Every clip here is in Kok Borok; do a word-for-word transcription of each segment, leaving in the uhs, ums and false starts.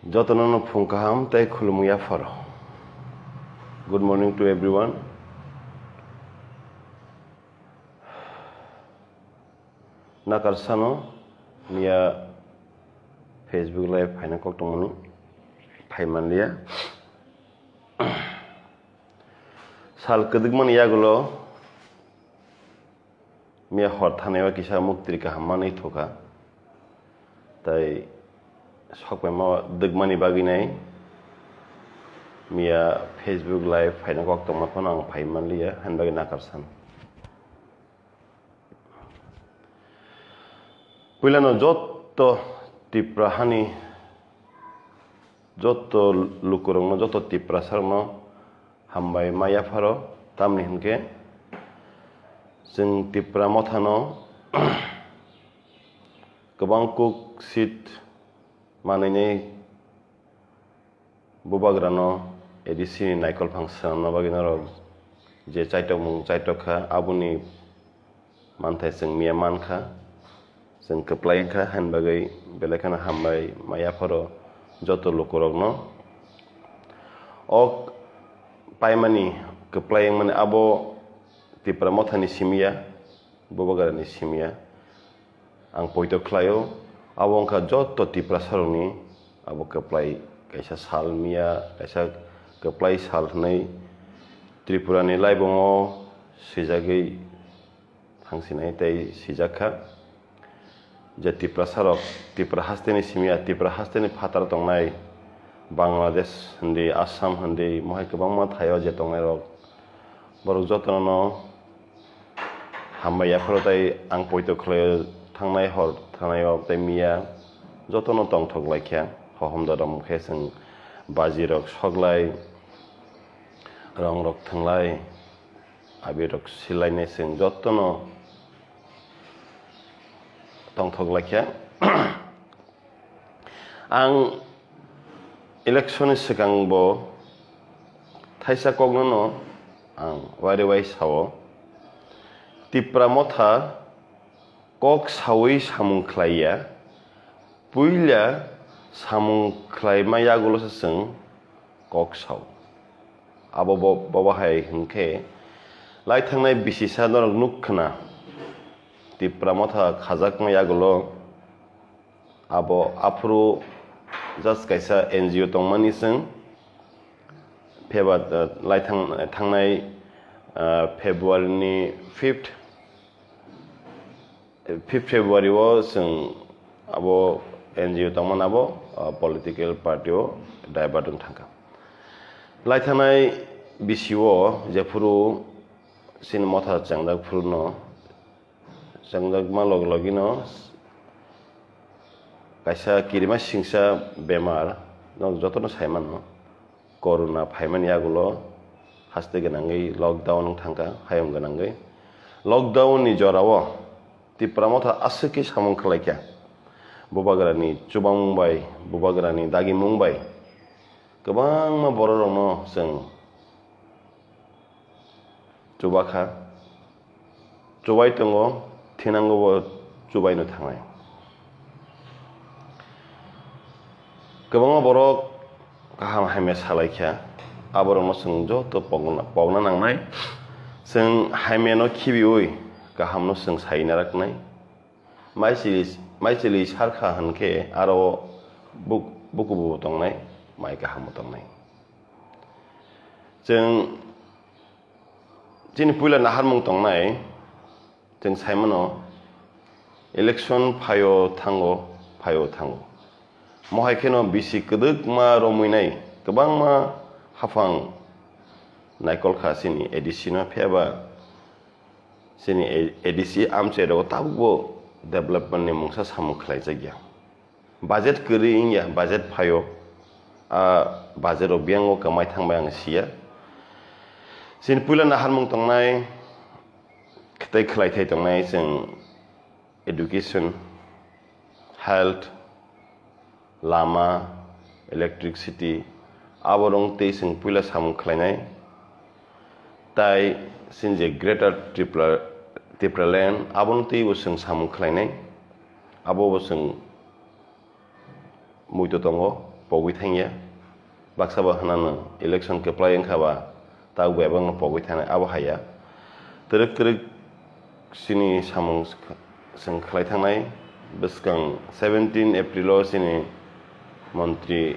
Jotono no phung kaham tei khulumung yapharo. Good morning to everyone. Nakar sano miya Facebook live phaina kok tongmani phai manliya. Sal kwdwkmani yagulo miya hor thanai o kisa muktri kaham manwi thokha. Tai sokpaima dwkmani bagwi nai miya Facebook live phaina kok tongma phano ang phai manliya, hain bagwi nakar san. Puilano jotto Tipra hani, jotto lukurokno, jotto Tiprasarokno hambai ma yapharo, tamni hinkhe chwng Tipra mothano kwbang kuk seat manwinai bubagrano A D C ni naikolphang swnamna bagwi norok je chaitokmung chaitok kha, aboni manthai chwng miya man kha, chwng kwplai wng kha, hain bagwi belai kheno hambai ma yapharo joto lukurokno. O paimani kwplai wngmani abo Tipra mothani simi ya, bubagrani simi ya. Ang poito khlaio, abo wngkha joto Tiprasarokni abo kwplai kaisa sal miya, kaisa kwplai sal hwnwi Tripurani laibungo swijagwi thangsinai tei swijak kha. Je Tiprasarok, Tipra hasteni simi ya, Tipra hasteni phataro tongnai Bangladesh hindi, Assam hindi, mohai kwbangma thaio je tongnairok, borok jotono hambai yapharo tei ang poito khlaio, thangnai hor thanaio tei miya jotono tongthok laikha, hohom dodom khe chwng bajirok soklai, rongrok thwnglai, abirok silainai chwng jotono tongthok laikha. Ang election ni swkang bo thaisa kokno no ang waire wai sao, Tipra motha kok saui samung khlaiya, puila samung khlaima yagulo se chwng kok sao. Abo bo, bobo hai hwnkhe lai thangnai bisisa norok nuk khna, Tipra motha khajakma yagulo abo aphuru just kaisa N G O tongmani chwng pheba, uh, lai thang-, thangnai, uh, February ni fifth, fifth February o chwng abo N G O tongmani abo, uh, political party o divert wng thangkha. Lai thangnai bisi o jephuru chini motha chengjak phuru no, chengjakma logi logi no kaisa kirima singsa bemar, nok jotono sai mano, corona phaimani yagulo haste gwnangwi lockdown wng thangkha, hayung gwnangwi. Lockdown ni jorao Tipra motha aswk khe samung khlaikha, bubagrani chubamung bai, bubagrani dagimung bai kwbangma bororokno chwng chubakha, chubai tongo, thinango bo chubaino thangnai. Kwbangma borok kaham hamya salaikha, aborokno chwng joto pokna, pokna nangnai. Chwng hamyano khibiui kahamno chwng sai naraknai. Maisili, maisili sarkha hwnkhe aro buk-, bukubo tongnai, mai kahambo tongnai. Chwng chini puila naharmung tongnai, chwng sai mano, election phaio thango, phaio thango. Mohai kheno bisi kwdwkma romwinai kwbangma haphang naikol kha chini A D C no, phiya ba chini A D C amchai rogo tabukbo development ni mungsa samung khlaijakya. Budget kwrwi wngya, budget phaio, a budget o biyang o kwmai thangbai ang siya. Chini puila naharmung tongnai, tei khlaithai tongnai chwng education, health, lama, electricity, aborok tei chwng puila samung khlainai. Tai chini je Greater Tripura, Tipraland, abono teibo chwng samung khlainai. Abobo chwng muitu tongo, pogwi thangya. Baksa bo hwnano election kwplai wngkha ba, tabuk bebakno pogwi thanai, abo haiya. Twrwk twrwk chini samung chwng khlai thangnai, bwskang seventeen April o chini montri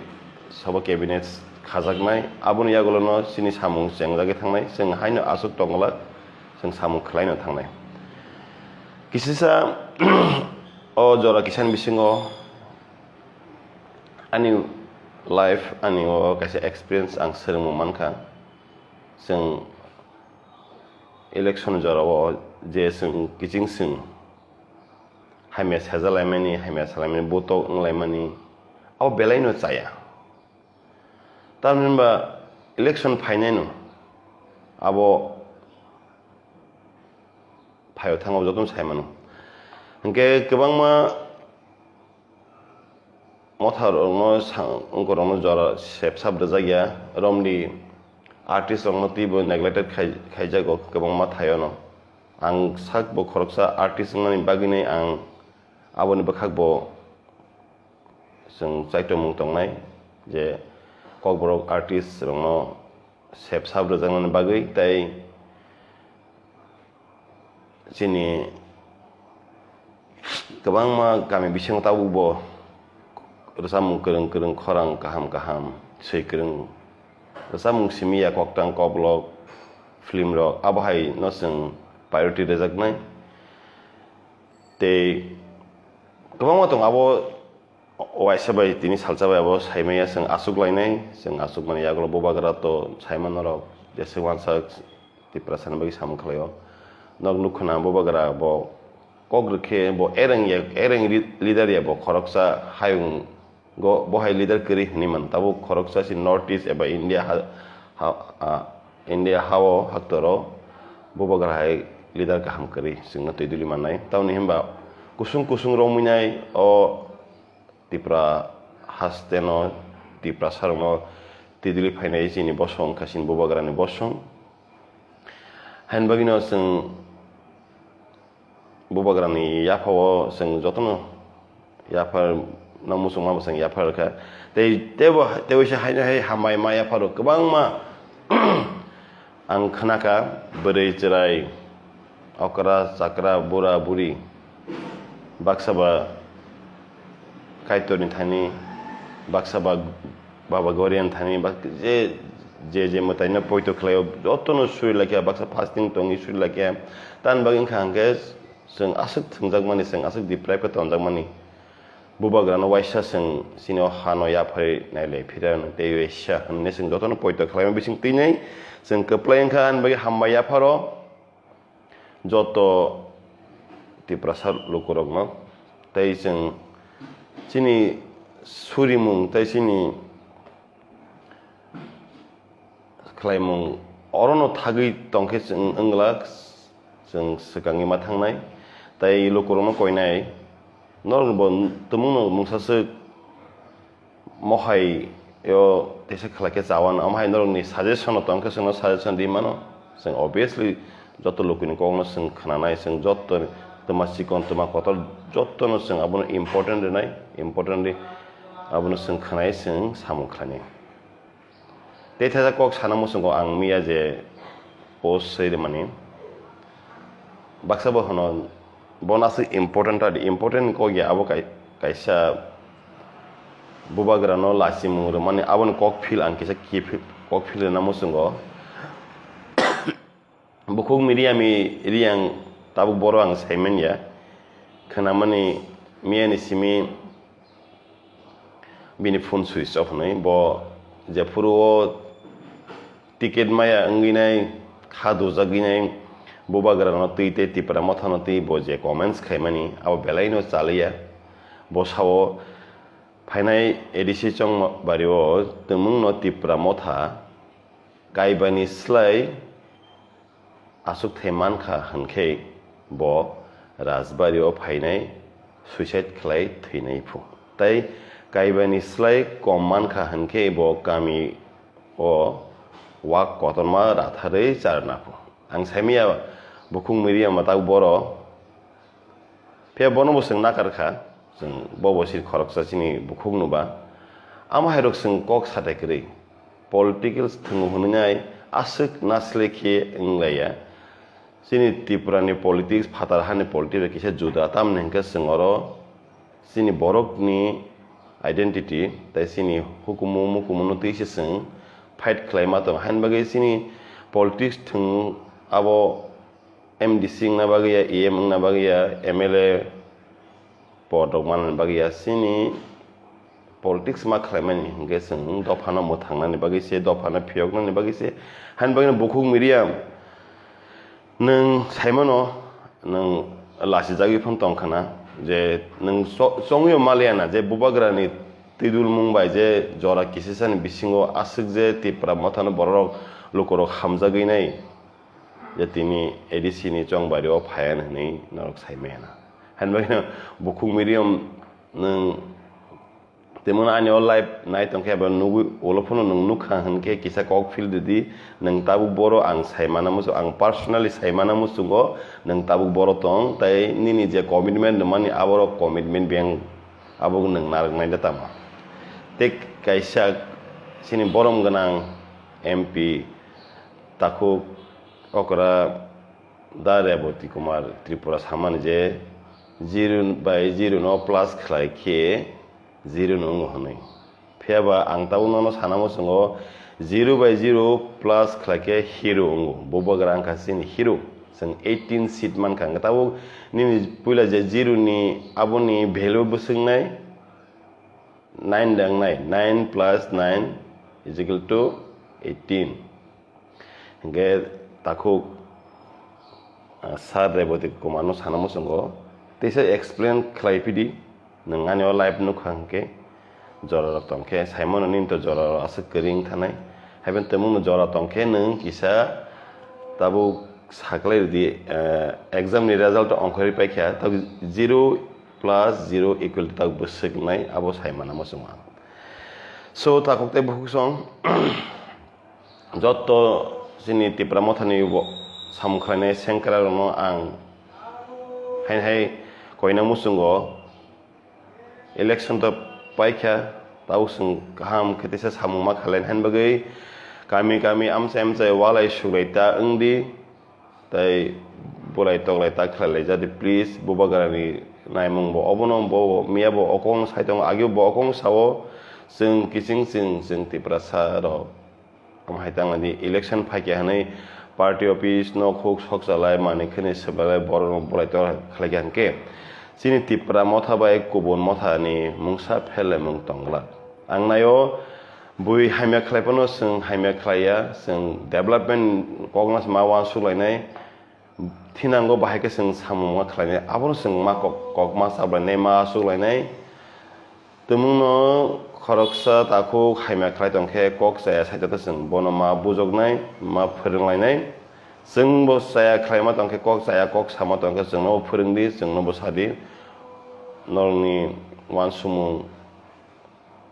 sabha cabinet khajaknai, aboni yagulono chini samung chengjagwi thangnai, chwng haino aswk tongwlak, chwng samung khlaino thangnai. Kisisa o jora kisan bisingo ani life, ani o kaisa experience ang swrwngmung mankha. Chwng election jora o je chwng kiching chwng hamya sajalaimani, hamya salaimani, botok wnglaimani, abo belaino chaya. Tamni hwnba election phainaino abo phaio thango jotono sai mano. Hinkhe kwbangma motha rokno sa-, wngkorokno jora sep sap rwjak ya, romni artist rokno twibo neglected khai, khaijago kwbangma thaiono. Ang sakbo khoroksa artist wngnani bagwino ang aboni bwkhakbo chwng chaitomung tongnai je Kokborok artist rokno sep sap rwjaknani bagwi tei chini kwbangma kami bisingo tabukbo rwchapmung kwrwng kwrwng, khorang kaham kaham, swi kwrwng rwchapmung simi ya, koktang koklok film rok, abo hai no chwng priority rwjaknai. Tei kwbangma tongo abo waisa bai tini salsa bai abo saimaya, chwng aswk lainai, chwng aswk mani yagulo bubagra to saima norok jeswk wansa Tiprasani bagwi samung khlaio. Nok nukho na bubagra bo kok rwkhe bo ereng ya, ereng ri-, leader ya bo khoroksa hayung go, bo hai leader kwrwi hinwi mano. Tabuk khoroksa si North East eba India ha, ha, a, India hao haktoro bubagra hai leader kaham kwrwi chwngno twi duli mannai. Tamoni hwnba kusung kusung romwi nai o Tipra hasteno, Tiprasarokno twi duli phainai chini bosong wngkha chini bubagrani bosong. Haini bagwino chwng bubagrani yaphao chwng jotono yaphar no muchungma bo chwng yaphar kha. Tei teibo, teibo se haino hai hambai ma yapharo kwbangma ang khnakha, bwrwi chwrai, okra chakra, bura buri, baksa ba Kaitorni thani, baksa ba Baba Gorian thani, bak-, je, je, je mwtaino poito khlaio, jotono suri laikha, baksa fasting tongwi suri laikha. Tamni bagwi wngkha hwnkhe chwng aswk thwngjakmani, chwng aswk deprive khe tonjakmani. Bubagrano waisa chwng chini o hano yapharwi nailai phira tei waisa hwnwi chwng jotono poito khlaima bising twinai chwng kwplai wngkha, ani bagwi hambai yapharo. Joto Tiprasa lukurokno tei chwng chini surimung tei chini khlaimung orono thagwi tongkhe chwng wngla chwng swkangwi ma thangnai tei lukurokno koinai norokbo tumungno mungsaswk mohai o teisa khlai khe chawan, omo hai norokni suggestion no tong khe chwngno suggestion ri mano. Chwng obviously joto lukuni kokno chwng khnanai, chwng joto twma chikon twma kotor jotono chwng abono important rwnai, important ri abono chwng khnai, chwng samung khlainai. Tei theisa kok sana muchungo ang miya je post swi rwmani. Baksa bo hwno, bono aswk important ta di, important kok ya, abo kai-, kaisa bubagrano lachimung rwmani, aboni kok phil ang kisa kok phil rwna muchungo. Bukhuk mi riyami riyang tabuk boro ang saimanya. Khnamani miyani simi bini phone switch off hwnwi. Bo jephuru o ticket maya wngwi nai, kha dujagwi nai, bubagrano twi tei Tipra Mothano twi bo je comments khaimani, abo belaino chaliya. Bo sao phainai A D C Chongbario twmwngno Tipra Motha kaibani slai aswk thai mankha hwnkhe bo Rajbario phainai suicide khlai thwinai phu. Tei kaibani slai kom mankha hwnkhe bo kami o wak kotorma ratharwi charna phu. Ang saimanya bukhuk miriya mwtak boro. Phiya bono bo chwng nakar kha, chwng bo bo sir khoroksa chini bukhuk no ba. Amo hai rok chwng kok satai kwrwi. Political thwngo hwnwi nai aswk nasle khe wng laiya. Chini Tripura ni politics, phatar hani politics bai kisa juda, tamni hwnkhe chwng oro chini borok ni identity tei chini hukumu mukumu no twi se chwng fight khlai ma tongo. Haini bagwi chini politics thwng abo M D C wngna bagwi ya, E M wngna bagwi ya, M L A pod rok manani bagwi ya, chini politics ma khlaimani hwnkhe chwng dophano mwthangnani bagwi se, dophano phiyoknani bagwi se, haini bagwino bukhuk media nwng saimano nwng lachijagwi phano tongkha na, je nwng cho-, chongwi maliya na je bubagrani twidulmung bai je jora kisisani bisingo aswk je Tipra mothano bororok lukurok hamjagwi nai. Je tini A D C ni chongbario phaiyan hwnwi norok sai maya na. Haini bagwino bukhuk medium nwng tei mano ani o live nai tongkhe abo nugwi ulo phano nwng nukha hwnkhe kisa kok phil rwdi, nwng tabuk boro ang sai mana muchung, ang personally sai mana muchungo nwng tabuk boro tong, tei nini je commitment rwmani aborok commitment beng abo nwng narwknai da tamo. Tei kaisa chini borom gwnang M P takhuk okra Da Reboti Kumar Tripura samani je zero bai zero no plus khlai khe zero no wngo hwnwi. Phiya ba ang tabuk nono sana muchungo zero bai zero plus khlai khe hero wngo. Bubagra wngkha chini hero. Chwng eighteen seat mankha. Hwnkhe tabuk nini puila je zero ni aboni value bwswknai nine da wngnai. Nine plus nine is equal to eighteen. Hwnkhe takhuk, ah, Sir Reboti Kumar no sana muchungo teisa explain khlai phidi, nwng ani o live nukha hwnkhe jorarok tongkhe saimano nini to jorarok aswk kwrwi wngthanai, haiphano tongmungno jora tongkhe nwng kisa tabuk saklai rwdi, eh, exam ni result ongkhorwi paikha, tabuk zero plus zero equal to tabuk bwswk wngnai abo saimana muchungo ang. So takhuk tei bukhuk song, Jotto chini Tipra Mothani bo samung khlainai sengkra rokno ang haini hai koina muchungo election to paikha, tabuk chwng kaham khe teisa samung ma khlaina haini bagwi kami kami amchai amchai walai suglai ta wngdi. Tai bulai toklai ta khlai lai jadi, please, bubagrani naimung bo obono bo miya bo okong sai tongo, ageo bo okong sao, chwng kiching chwng, chwng Tiprasa rok. Omo hai tang di election phaikya hwnwi party office nok huk sok chalai manwi khwni swbalai borok rok bulai toklai khlai kha hwnkhe chini Tipra motha bai kubun motha ni mungsa pherlaimung tong glak. Ang naio, bui hamya khlai phano chwng hamya khlai ya, chwng development kokno ma uansuk lainai, thinango bahai khe chwng samung ma khlainai, abono chwng ma kok, kok ma chap lainai, ma asuk lainai. Tumungno khoroksa takhuk hamya khlai tong khe kok chaya sai ta chwng bono ma bujoknai, ma phwrwng lainai. Chwng bo chaya khlai ma tong khe, kok chaya kok sama tong khe chwngno bo phwrwng di, chwngno bo sa di. Norokni uansukmung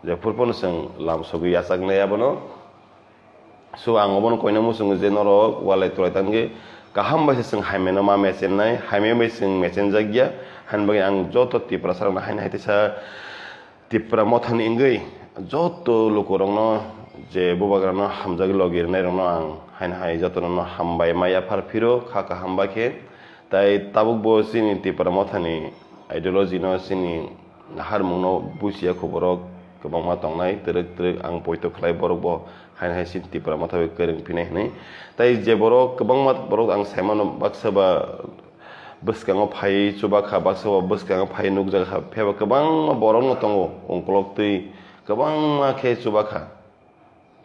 jephuru phano chwng lam sogwi yachaknai abono. So, ang obono koina muchungo je norok walai twlai tangwi kaham bai se chwng hamya no ma mechennai, hamya bai chwng mechenjak ya, hani bagwi ang joto Tiprasa rokno haino hai teisa Tipra mothani wngwi joto lukurokno je bubagrano hamjagwi logi rwnairokno ang haino hai jotono hambai ma yaphar phiro kha kaham bai khe. Tai tabuk bo chini Tipra mothani ideology no, chini naharmung no buchiya kho borok kwbangma tongnai, twrwk twrwk ang poito khlai borok bo haino hai chini Tipra motha bai kwrwng phinai hwnwi. Tai je borok kwbangma borok ang sai mano baksa ba bwskango phai chubakha, baksa ba bwskango phai nukjakha, phiya ba kwbangma borok no tongo ungkolok twi kwbangma khe chubakha.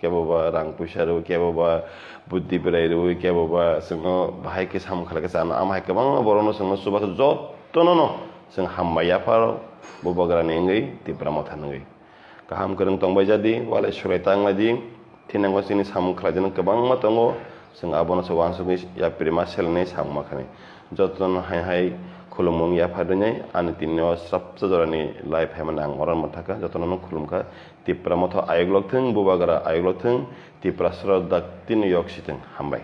Kebo ba rang puisa rwui, kebo ba buddhi berai rwui, kebo ba chwngno bahai khe samung khlai khe chana, ama hai kwbangma borokno chwngno chubachu jotono no chwng hambai yapharo bubagrani wngwi Tipra motha nungwi. Kaham kwrwng tongbai jadi, walai sulai tanglai di, thinango chini samung khlaijani kwbangma tongo, chwng abono se uansukwi yapri ma selenwi samung ma khanai. Jotono hai hai khulumung yapha rinai, ani tinino srapsa jorani live hai mani ang oro manthaka, jotono no khulumkha. Tipra motha ayuk lok thung, bubagra ayuk lok thung, Tiprasa rok dak tini yok si thung. Hambai.